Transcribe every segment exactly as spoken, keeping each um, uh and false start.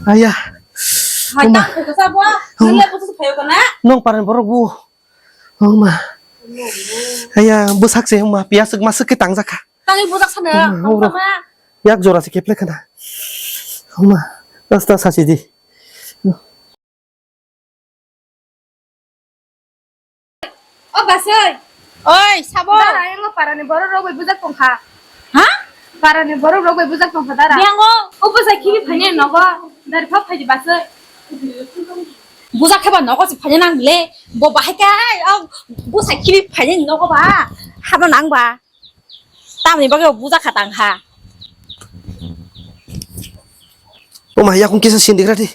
Aya. Hai, Uma. Tang khe sa bo. Uma. Nang le busu phayo kana? Nong paran borok bu. Uma. Aya, bwsak se uma, piya swk ma swk khe tang jakha. Tangwi bujak sana, Uma, tong oro. Tama. Yak jora se keple khana. Uma, rasta sasi di. O basoi. Oi, sabo. Dara, yango parani borok rok bai bujak tongkha. Ha? Parani borok rok bai bujak tongkha dara. Yango, o bujak khibi phani nogo. Dari phak phaidi basoi. Bujak kheba nogo se phani nang le. Bo bahai kai, o bujak khibi phani nogo ba. Haba nang ba. Tamni bagwi bo bujak kha tang kha. O ma, yakung kisa sindigra di.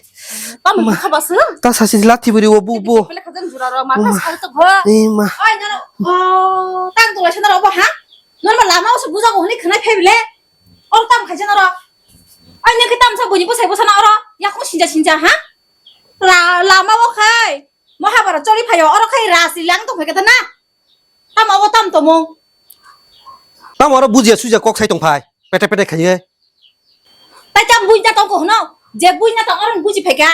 Tamni bukha basu. Ta sasi lathi buri o bu bu. Pele khajang jura ro ma. O ma. Sa to gho. E ma. Oi noro. O tang tu laisa noro bo ha. Noro ma lama o se buja go hini khna phebile. O tam khaja noro. Oi ne ke tam sa buni bo sai bo sana oro. Yakung sinja sinja ha. La lama o khai. Mahabara choli phayo oro khai rasi lang to phai kata na. Tamo abo tam tomung. Tamo oro bujiya sujiya kok sai tong phai. Pete pete khaiye. Tai tam buji ta tong ko hno. Je buji na tong oro buji phai kha.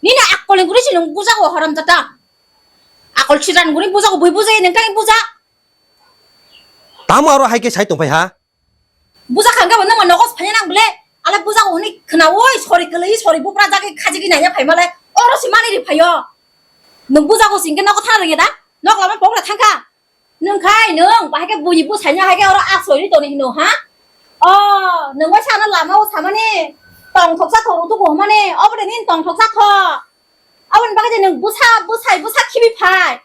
Nini akol ni guri sinung buja ko haram jata. Akol siran guri buja ko bui buja nang tai buja. Tamo oro hai khe sai tong phai ha. Buja khangka bo nang nogo phai nang bole. Ale buja ko hni khna oi sori kele sori bupra jagi khaji gi nanya phai male. Oro si mani ri phayo. Nung buja ko sing ke nogo thang ri da. Nok lama pokra thangka. Nung khai nung, bahai khe buini bwsai no hai khe oro asoi ri toni hino, ha? O, nung bai sana lama o samani tong thoksa thok rw tubu hwnmani, obo de nini tong thoksa thok. Aboni bagwi de nung bwsa, bwsai, bwsa khibi phai.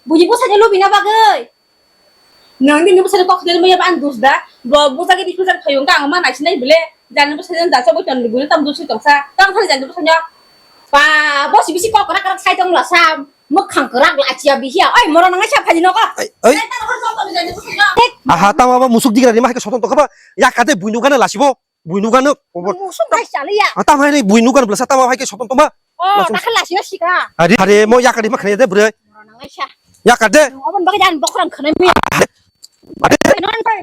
Buini bwsai no lubina bagwi. Nung nini bwsai no kok khna maya ba ang dus da. Bo bwsa gidi kujar phaiyung ka ang ma naisinai bile. Jani bwsai no da chobwi ton buini tam dus tongsa. Tang thani jani bwsai no. Ba, bo si bisi kok krak krak sai tong la sam. Mwkhang kwrak lachiya bihiya. Oi, moro nang sa phani nogo. Ai, ai. Ai, ta hor sok to jani bwsai no. Aha, tamo abo musuk digra rima hai khe soton tongkha ba. Ya kate buinu gana lasibo. Buinu gana. Musuk bai chaliya. Ah, tamo hai buinu gana blasa tamo hai khe soton tongba. Oh, ta khala sina sika. Are, are, mo ya kate ma khane de bre. Moro nang sa. Ya kate. Abon bagai jan bokrang khane mi. Are. Non bai.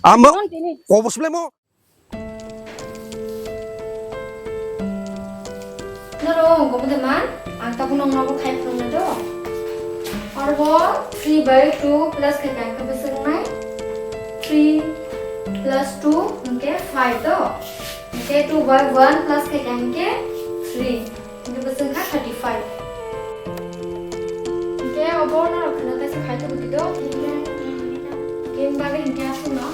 Amo. Non tini. Kobor suble mo. Noro, gobode man, ang tabuk nong nogo khai phunukna do. Oro three by two plus khe kang khe bwswk nai? Three plus two hwnkhe five do. Hwnkhe two by one plus khe kang khe three. Hwnkhe bwswk kha thirty five. Hwnkhe obo norok khwna kaisa khai tubu di do. Game bagwi hwnkhe aswkno.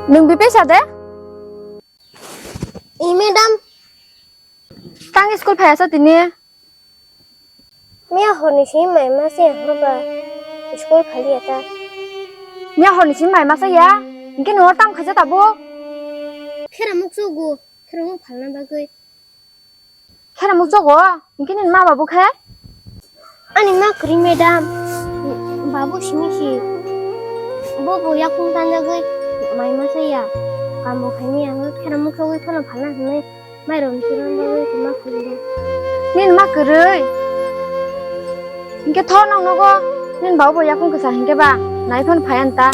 Nwng bipesa de? I madam. Tang school phaiya sa tini? Miya horni simi mai ma se hor ba school phaliya ta. Miya horni simi mai ma sa ya? Hingke nung tam khaisa tabuk? Khera muk chugo, khera muk phalna bagwi. Khera muk chogo, hingke nini ma babu khe? Ani ma kwrwi madam, babu simi si. Bo bo yakung tanjagwi mai ma saya. Kambo khaini ang khera muk chogwi thono phalna hinwi mai rom chwrwng bagwi tongma khuldo. Nini ma kwrwi? Hingke tho nang nogo, nini babu bo yakung kwchar hingke ba, nai phano phai ani ta.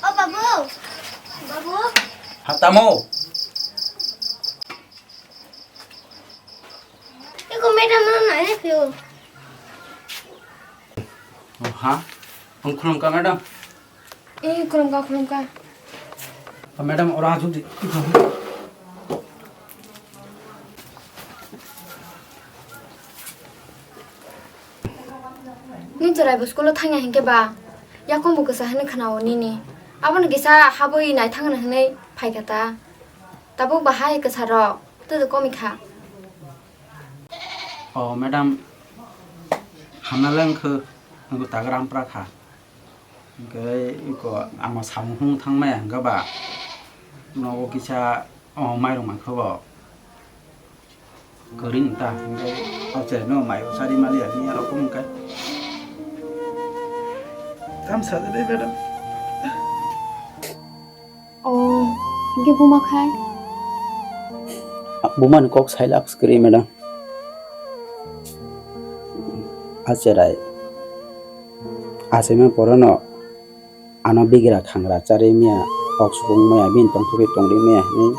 O babu, babu. Ha, tamo? Eko madam no nai phio. O, ha? Ang khulumkha, madam. Eh, khulumkha, khulumkha. O, madam, ora jodi. Nini chwrai bo school o thangya hinkhe ba, yakung bo kwsa hinwi khwnao nini. Abono kisa habwi naithang hwnwi phaikha ta. Tabuk bahai kwsarok twi komi kha. O madam, hamya le wngkha, wngkha tagra ampra kha. Hwnkhe iko ang samung hung thangmaya hwnkhe ba nogo kisa, o, mairung mankha bo. Kwrwi wng ta, hwnkhe o cheraino mai o sari mali ya, hwnwi arokhe wng kha. Tam sa de, madam. O, hwnkhe buma khai? Bumani kok sai lak kwrwi, madam. A cherai. Achaima porono ano bigra khangra charwi maya, kok supung maya, bini tongthokgwi tongri maya hwnwi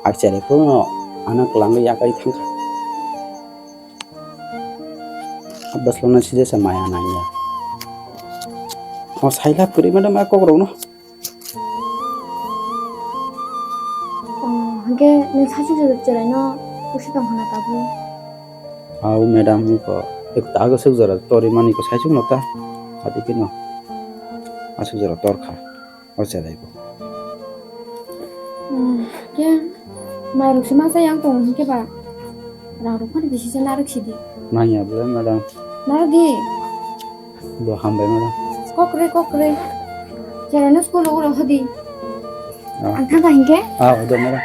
a cherai phuru ano kwlangwi yakarwi thangkha. A bwskango sijesa maya nangya. O sai lak kwrwi madam a kokrokno. O, hwnkhe nwng saichung cheraino kusi tong hwnna tabuk? Au madam, iko ek tago suk jora tori mani ko saichung no ta. Adi kino asuk jora tor kha. O chelai bo. Hmm, ke mairok se masa yang tong hingke ba. Rang rok phano bisi se narwk sidi. Nangya bole madam. Narwk di. Bo hambai madam. Kokre kokre. Cheraino school rogo rohodi. Ah. Ang thangkha hingke. Ah, odo madam.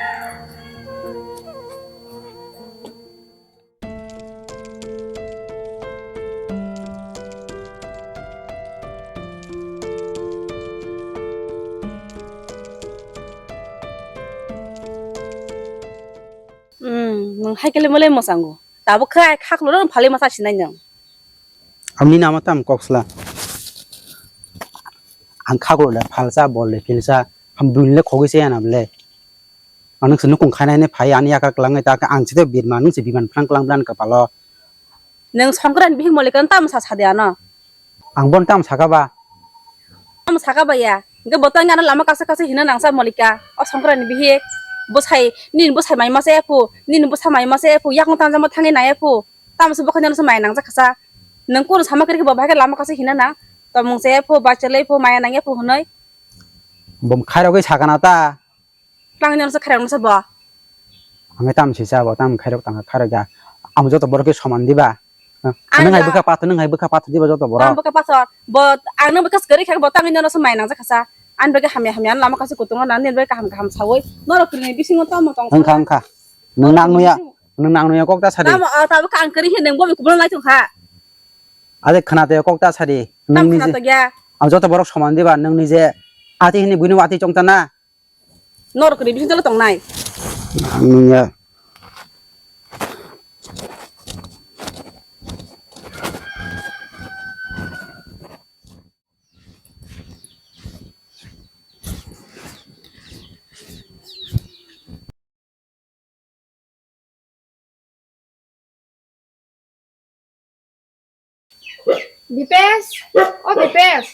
Hmm, nwng hai kele mole mwsango. Tabuk khe ai khaklo no phalwi masa sinai nwng. Amni nama tam koksla. Ang khaklo le phalsa bol le philsa. Ham dun le khogwi se yana bole. Ang nung se nukung khainai phai ani yaka kwlangwi ta ang se biman nung se biman phrang kwlang bwlani kwpalo. Nwng Songkran bihik Molika no tamo sa sadi ano? Ang bono tamo saka ba? Tamo saka ba ya? Hingke bo tang ano lama kasa kasa hina nangsa Molika. O Songkran bihik bwsai nini bwsai mai masa ephu, nini bwsa mai masa ephu, yakung tangjama thangwi nai ephu. Tamo se bokha nang se mai nangjak kasa. Nwng kunu sama kiri bo bahai lama kasa hina nang. Tomung se ephu, bachelai ephu, maya nang ephu hwnwi. Bom khairogwi sakana ta. Tang nang se khairok nang se bo. Ang tam si sa bo tam khairok tang khairok ya. Amo joto borok ke soman diba. Ang Nang hai ba- bwkha pathor nang hai bwkha pathor diba joto borok. Ang bwkha pathor bo ang nang bwkha kwrwi kha bo tang nang se mai nang jakha sa. Ang bwkha hamya hamya lama kasa kutung nang nang bwkha kaham kaham sawi. Norok kwrwini bisingo tamo tong. Wngkha wngkha. Nang nang nuya nang nang nuya kok ta sadi. Tamo ta bwkha ang kwrwi hin nang bo kubun lai tong kha. Ade khana te kok ta sadi. Tam Nang ni khana je. To ya. Ang joto borok soman diba nang ni je. Ati hini buino ati chong ta na. Norok ni bising tolo tongnai. Nangya. Dipesh, o Dipesh.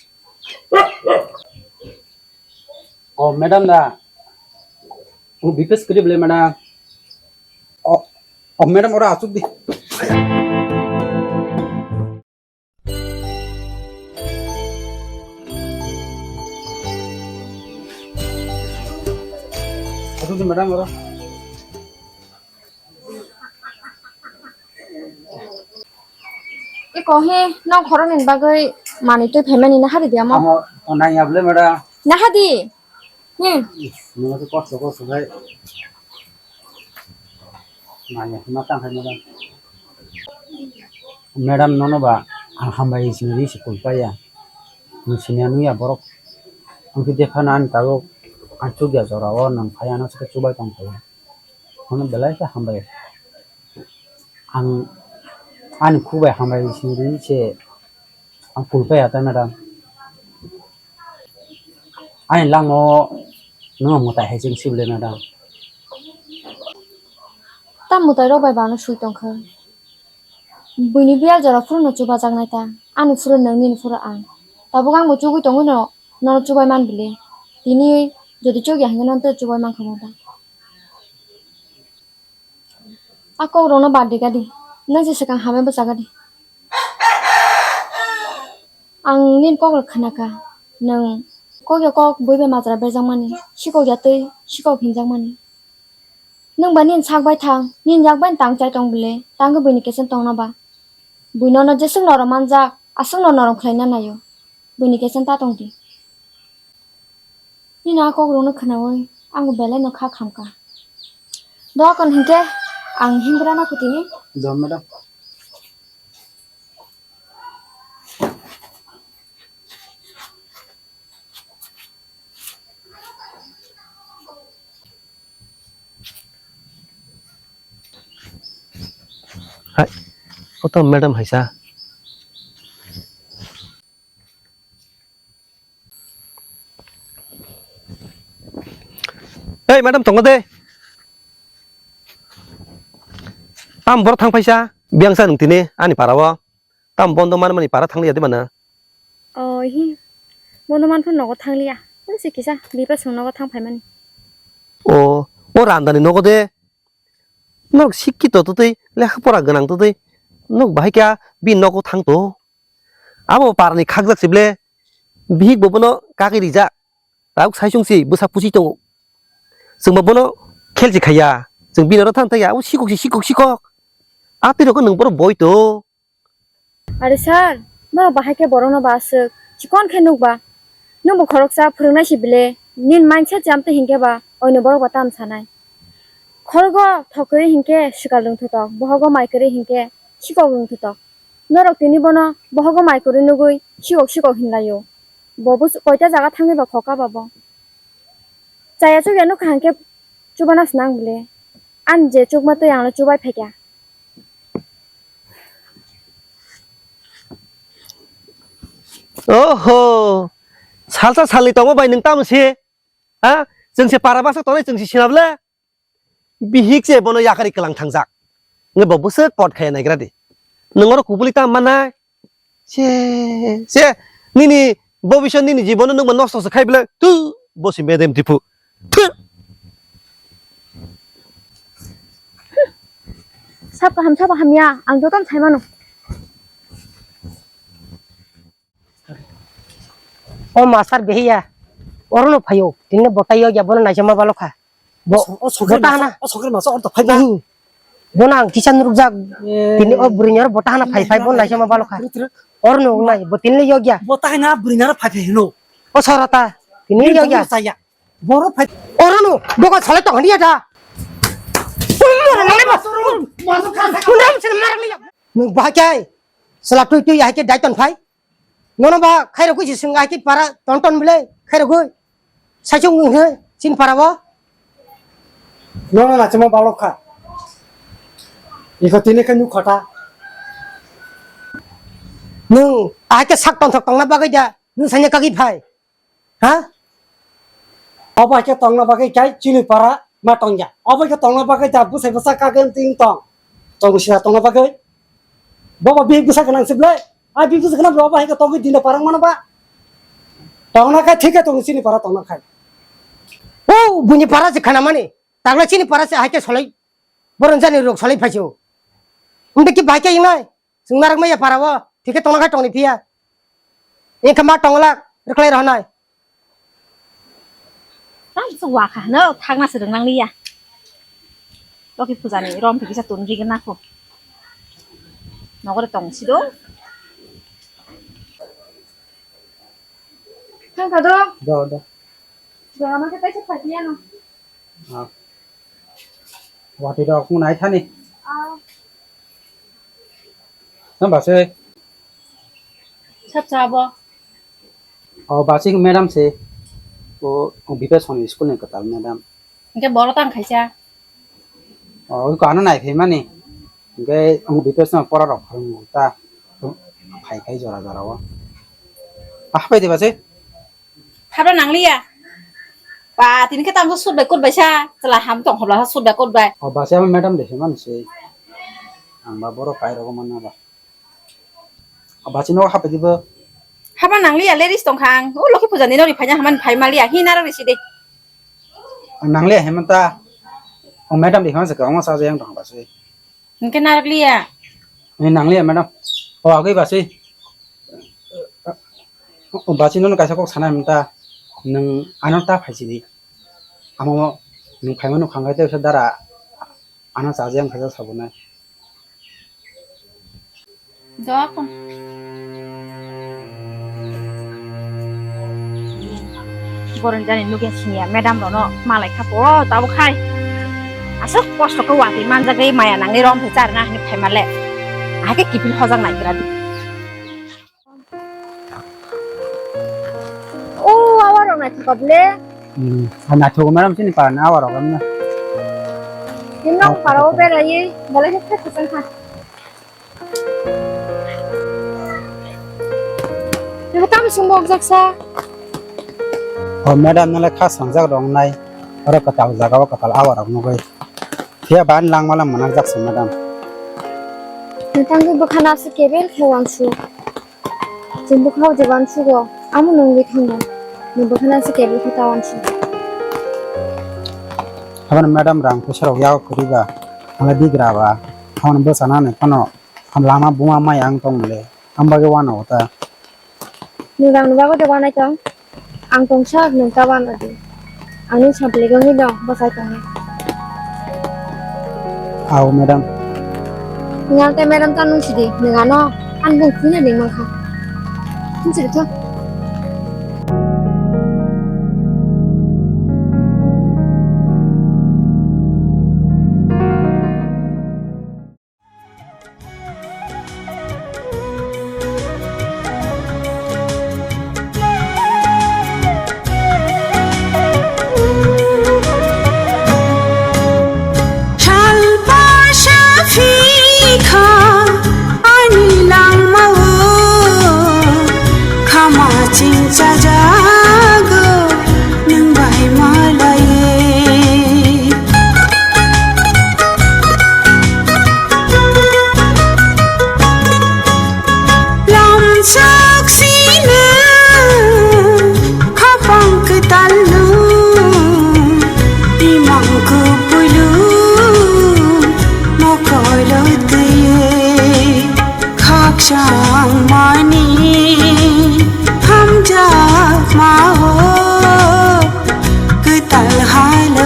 O madam da. O Dipesh kwrwi bwle madam. O, o madam oro asuk di. Asuk di madam oro. Iko he, nang khoroknwi bagwi manwi twi phaimani naha di amo? Amo, o nangya bwle madam. Naha di. Hmm. Nwng khe kosto kosto khai. Nangya hwnma tang khai madam. Madam nono ba ang hambai sini ri se kulpaya. Nwng sini nungya borok. Ang khe dekhana ani tabuk ang chukya jora o nwng phai ano se chubai tong phai. Ano belai khe hambai. Ang ani khubai hambai sini ri se ang kulpaya ta madam. Ani langmao nwng mwtai hai chwng sibole na da? Ta mwtai rok bai bano sui tongkha. Buini biyal jora phuru no chubajaknai ta. Ani phuru nwng, nini phuru ang. Tabuk ang bo chugui tongwi no, nono chubai man bile. Tini jodi chukya hinkhe nono tei chubai mankha mo ta. A kok rokno bad di gadi. Nwng se swkang hamya bwchagadi. Ang nini kok rok khna kha. Nwng Kok ya kok bui bai majra berjakmani, sikok ya twi sikok hinjakmani. Nwng ba nini sak bai thang, nini yak bai tang chai tong bile, tangwi buini kesen tongna ba. Bui nono jeswk norom manjak, aswk no norom khlaina naio. Buini kesen ta tong di. Nini a kok rokno khwnaui ang bo belai no kha khamkha. Doa kon hinkhe ang hingra na kutini. Do, madam. Hai, o to madam haisa. Ei, madam, tongo de. Tam bor thang paisa, biyangsa nung tini ani para o. Tam bondo man mani para thang liya de mana. Oh, hi. Bondo man phun nogo thang liya. Unsi kisa, bipa sung nogo thang pai mani. O, o randani nogo de. Nok sikki to tutui, lekha pora gwnang tutui. Nok bahai kya bi nogo thang to. Abo parni khakjak sible, bihik bo bono kagwi rijak. Tabuk sai chwng si bwsa pusi tongo. Chwngbo bono khelchi khaiya. Chwng bini oro thang thangya, abo sikok si sikok sikok. Atwi rokno nwng bono boi to. Are sir, norok bahai khe borokno ba aswk chikon khe nukba. Nwngbo khoroksa phwrwngnai si bile, nini mindset jam twi hinkhe ba oino borok ba tam sanai. Khorogo thok kwrwi hinkhe swkal rwngthotok, bohogo mai kwrwi hinkhe sikok rwngthotok. Norok tini bono bohogo mai kwrwi nugwi sikok sikok hinlaio. Bo bus-, koita jaga thangwi ba khoka ba bo. Chaya chukya nukha hinkhe chubana swnang bile. Ani je chukma twi angno chubai phaikha. Oho! Salsa salni tongma bai nwng tamo se? Ha? Chwng se para basa tongnai chwng se sinable? Bihik se bono yakari kwlang thangjak. Nge bo bwswk pot khaya naigra di. Nwng oro kubuli tam manai? Se, se, nini bobisot nini jibono nwng bo nosto se khai bwle. Tu, bo si medem tipu. Thu. Sab kaham, sab kaham ya, ang joto sai mano. O master behiya, orono phaio, tini bota yo ya bono naisama balokha. Bo, o sokri bota masa, hana. O sokri masa orta phai na. Hmm. Bono ang kisa nurukjak, eh, tini o bwrwini oro bota hana phai phai bono naisama balokha. Orono wngnai, bo tini yo ya. Bota hana bwrwini oro phai phai hino. O sorota, tini yo ya. Saya. Borok phai. Orono doga salai tong haniya da. Oro nang le ba. Masuk, masuk, masuk. Unam sini marang liya. Nwng bahai khe sala tui tui hai khe dai ton phai. Nono ba khairok khe sing hai khe para ton ton bile khairok khe. Sai chung ngi he sin para bo. Nono na chemo balok kha. Iko tini khe nuk khata. Nwng hai khe sak ton thok tongna bagwi da. Nwng sanya kagwi phai. Ha? Obo hai khe tongna bagwi kai chini para ma tongya. Obo hai khe tongna bagwi da bwsai bwsa kagwi wng tong. Tong sira tongna bagwi. Bobo bihik bwsa gwnang se ble. A bihik bwsa gwnang ble obo hai khe tongwi dino parang mano ba. Tongna khai thik khe tong chini para tongna khai. O buini para se khana mani. Tagla chini para se hai khe solai. Boron jani rok solai phaisu. Umde ki bai khe ingnai. Chwng narwk maya para o, thik khe tongna khai tongni phiya. Engkhe ma tongla, rwkhlai rohonai. Tam se wakha hwno, thangna se rwngnang liya. Loki puja ni rom phikisa tun rigna kho. Nogore tong sido. Thangkha do? Do, do. Do, ama khe taisa phaikhe ano. Ah. Wati rok nai thani. Ah. Nang basi. Sab sabo. O basi madam se. O, o Bipe Soni school ni katal madam. Engke boro tang khaisa. O, ko ano nai phaimani. Engke ang Bipe Soni pora rok phalung ta. Phai phai jora jora o. Ah, phai de basi. Habra nangliya. Ba, tini khe tamso sut bai kut bai sa. Chwla ham tong hobla sut bai kut bai. O, basi ama madam de se man se. Ang ba borok kai rogo man ba. O, basi no hapai dibo. Habra nangliya, ladies tong khang. O, Lokhi puja ni nori phai na haman phai maliya. Hi naro risi de. Nangliya he man ta. O, madam de han se ka ma sa jeng tong basi. Hingke narwkliya. Ni nangliya, madam. O, agwi basi. O, basi nono kaisa kok sana hinta. Nwng ano ta phaisidi. Amo nwng phaima nukha khe tei dara ano chajakya khaijak sabunai. Jokon. Boron jani nugya siniya madam rono malai kha po tabo khai. Aswk kosto khe watwi manjagwi maya nangwi rom se charna hwnwi phaima le. Ahai khe kiphil hojak nai gra di. O awa rok naithoka ble. Hmm, naithogo madam chini para ni awa rok na. Nino para o berai balai khe khe khe kha. Nang tam sumok jaksa. O madam nale kha sangjak rong nai. Oro kwtal jaga o kwtal awa rok nugwi. Phiya ban langmala mwnakjak se madam. Nang tangwi bwkhana se kebel khe wansuk. Chwng bwkha o je wansugo, amo nungwi thango. Nwng bwkhana se kebel khe ta wansuk. Habani madam rang puisa rok yago kwrwi ba, ang le bigra ba, habani bwsana nai phano, ham lama buma mai ang tong le, ang bagwi wano ta. Nwng rang ni bagwi de wanai tong. Ang tongsa nwng ta wan adi. Ang nini sampli wngwi dong bwsai tongwi. Aw madam. Nwng ang tei madam ta nung sidi nwng ano ang bung thwina ning mankha. Nung sidi tho. Salpa saphi kha ani langmao, khama chingchajago nwng bai malaiye. Lamsok sina khapang kwtalno, timang kupulu mokolo twiye. Khakchang mani hamjak mao, kwtal hala